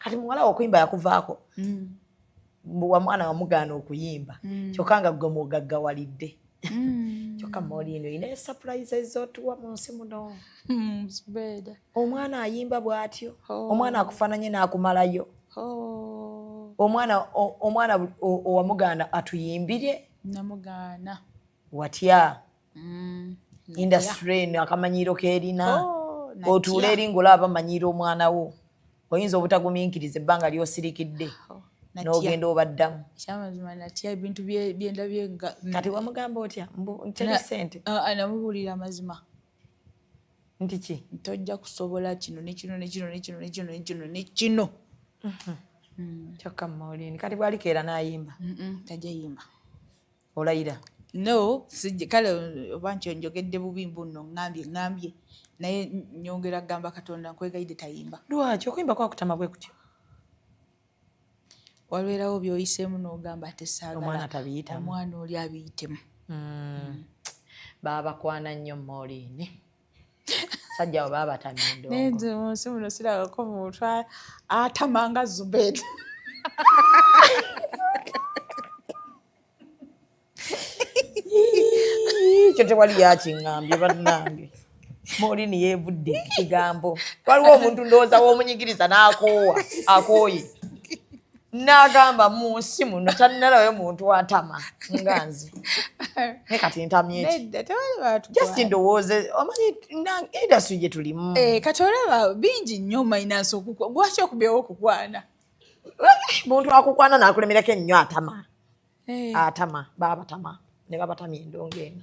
Kati muwala okuyimba yakuvaako. Mbu wa mwana wamugaana okuyimba. Kyokka nga gwe mugaggawalidde. Kyokka Maureen olina surprise z'otuwa mu nsi muno. Zubeeda. Omwana ayimba bw'atyo. Oh. Omwana akufaananye n'akumalayo. Oh. Omwana owamugaana atuyimbire. Namugaana. Watya? Industry eno akamanyiiro k'erina. Oh, natya. Otuula eri ng'olaba bamanyiira omwana wo. Oyinza obutagumiikiriza ebbanga ly'osirikidde. Oh, natya. N'ogenda obaddamu. Ekyamazima natya ebintu byendabye nga Kati wamugamba otya? Mbu nteri ssente. Namubuulira amazima. Nti ki? Tojja kusobola kino ne kino ne kino ne kino ne kino ne kino ne kino. Kyokka Maureen kati bw'alikeera n'ayimba. Tajja yimba. Olayira? No, sijja, kale oba nkyo njogedde bubi mbu nno ŋŋambye naye nyongera kugamba Katonda nkwegayidde tayimba. Lwaki okuyimba kwakutama bwe kutyo? Wabeerawo by'oyiseemu n'ogamba ate saagala Omwana tabiyitamu. Omwana oli abiyitemu. Baabakwana nnyo Maureen. Sajja abo baabatamya endongo. Naye nze mu nsi muno sirabako muntu atama nga Zubeeda. Ekyo tewali yakiŋŋambye bannange. Maureen yeevudde ekigambo. Waliwo omuntu ndowooza w'omunyigiriza n'akoowa, akooye. N'agamba mu nsi muno tannalabayo muntu atama nga nze. Naye kati ntamye ki? Nedda, tewali bantu Just kwani. ndowooze, omanyi industry gye tulimu. Kati olaba bingi nnyo minus lwaki okubyewo okukwana? Muntu akukwana n'akulemerako ennyo atama. Atama, baabatama, ne babatamya endongo eno.